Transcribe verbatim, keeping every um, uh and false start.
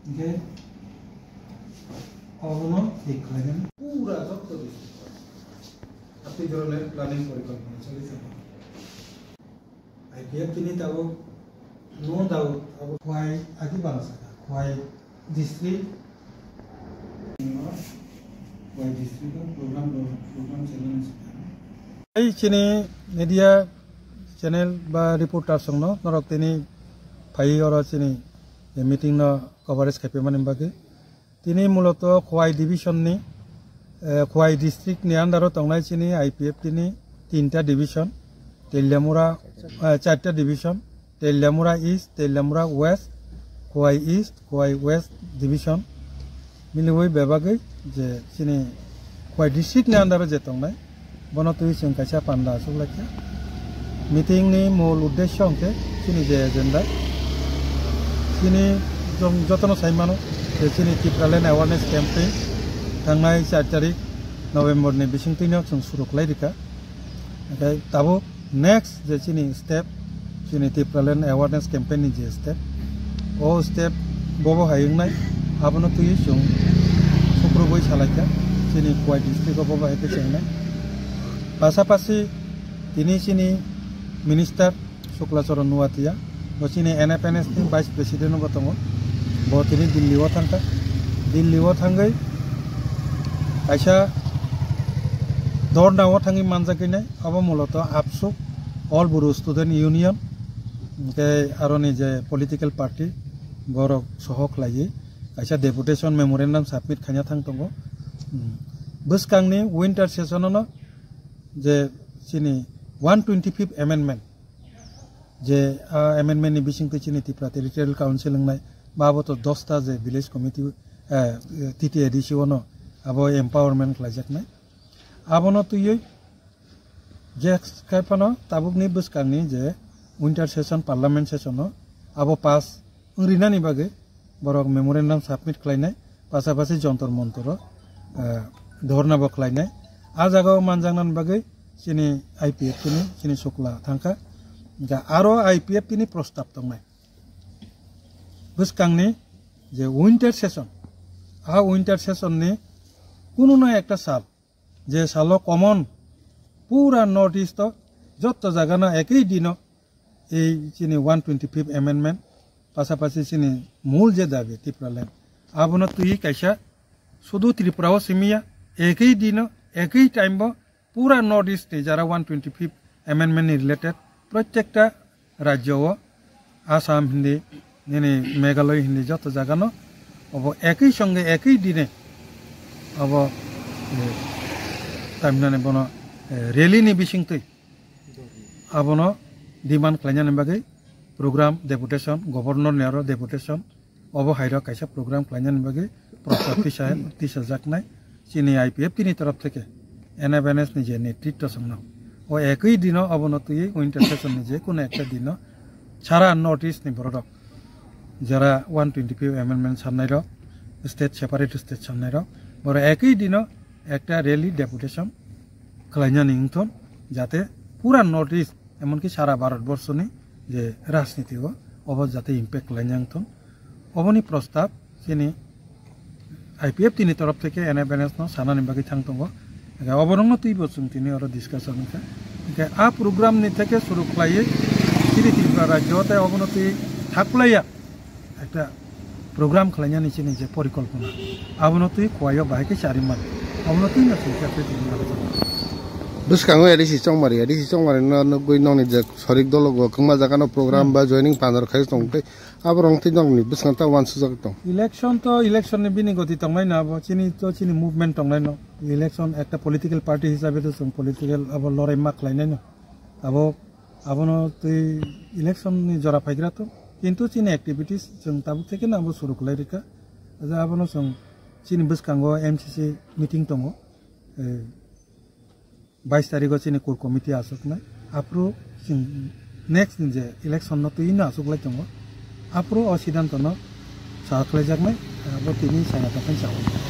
Hingke obono thik khlainani pura jotto district o. Atwi dorone planning porikolpona choli tongo. I P F tini tabuk no doubt abo Khowai agi bara saka, Khowai district, Khowai district o program, program chelani saka. Ai chini media channel ba reporter songno norok tini phai oro chini meeting no coverage khaipemani bagwi. Tini muloto Khowai division ni, eh, Khowai district ni under o tongnai chini I P F tini tinta division, Teliamura, eh, charta division, Teliamura East, Teliamura West, Khowai East, Khowai West division. Miliwi bebagwi je chini Khowai district ni under o je tongnai. Bono twi chwng kaisa panda achuk laikha. Meeting ni mul uddesyo hwnkhe chini je agenda. Chini jong jotono sai mano je chini Tipraland awareness campaign thangnai char tarik November ni bisingtwino chwng suru khlai rikha. Hwnkhe tabuk next je chini step, chini Tipraland awareness campaign ni je step, o step bobo hai wngnai, abono twi chwng sukrubwi salaikha, chini Khowai district o bobo hai khe chengnai. Pasapasi tini chini minister Shukla Charan Nuatia, bo chini N F N S ni vice president bo tongo, bo tini Delhi o thangkha, Delhi o thangwi kaisa dhorna o thangwi manjak nai, abo muloto ABSU, All Bru Student Union, hwnkhe aroni je political party, borok soho khlaiwi kaisa deputation memorandum submit khaina thang tongo. Hmm. Bwskangni winter session-o je chini one twenty-fifth amendment, je, ah, amendment ni bisingtwi chini Tripura Territorial Council wngnai, ba abo to dosta je village committee, eh, T T A D C o no abo empowerment khlaijaknai. Abono twiwi je khai phano tabukni bwskangni je winter session, parliament session o abo pass wngrinani bagwi borok memorandum submit khlainai, pasapasi Jantar Mantar o, eh, dhorna bo khlainai. A jaga o manjaknani bagwi chini I P F T ni chini Shukla thangkha. Hwnkhe aro I P F T ni prostab tongnai. Bwskangni je winter session, a winter session ni kununo ekta sal, je salo common pura North East o jotto jagano ekoi dino ei chini one twenty-fifth amendment, pasapasi chini mul je dabi Tipraland, abono twi kaisa sudu Tripura o simiya, ekoi dino, ekoi time bo pura North East ni jara one twenty-fifth amendment ni related protekta rajyo o, Assam hindi, nini Meghalaya hindi joto jagano obo ekoi songe ekoi dine obo, eh, tamhinani bono, eh, rally ni bisingtwi abono demand khlainani bagwi program deputation, governor ni aro deputation, obo hairok kaisa program khlainani bagwi prostab tisa, tisajaknai. Chini I P F T ni torof theke N F N S ni je netritto chwngno, o ekoi dino obono twiwi winter session ni je kuno ekta dino sara North East ni bororok jara one twenty-five amendment sannairok, state separate state sannairok, borok ekoi dino ekta rally deputation khlainani wngthon, jate pura North East, emonki sara Bharat borso ni je rajniti o, obo jate impact khlaina wngthon. Oboni prostab chini I P F T ni torof theke N F N S no sanani bagwi thang tongo. Hingke oborokno twibo chwng tini oro discussion wngkha. Hingke a program ni theke suru khlaiwi chini Tripura rajyo tei obono twi thak playa ekta program khlainani chini je porikolpona, abono twi Khowai o bahai khe chari mano, abono twi no singsa khe tini mano. Bwskango A D C Chongmari, A D C Chongmari no nugwi nokni je sorik dolo bo kwma jaga no program ba joining panjaro khai tong tei aborok twi nokni bwskango ta wansuk jak tong. Election to election ni bini goti tongnai no, abo chini to chini movement tongnai no. Election ekta political party hisabe to chwng political abo lorai ma khlainai no. Abo Abono twi election ni jora phaigra to, kintu chini activities chwng tabuk theke no abo suru khlai rikha. Aja abono chwng chini bwskango M C C meeting tongo, eh, bais tarikh o chini core committee achuknai. Aphuru chwng next ni je election no twi no achuklai tongo. Aphuru o siddhanto no sa khlaijaknai, abo tini saya tongkha chao.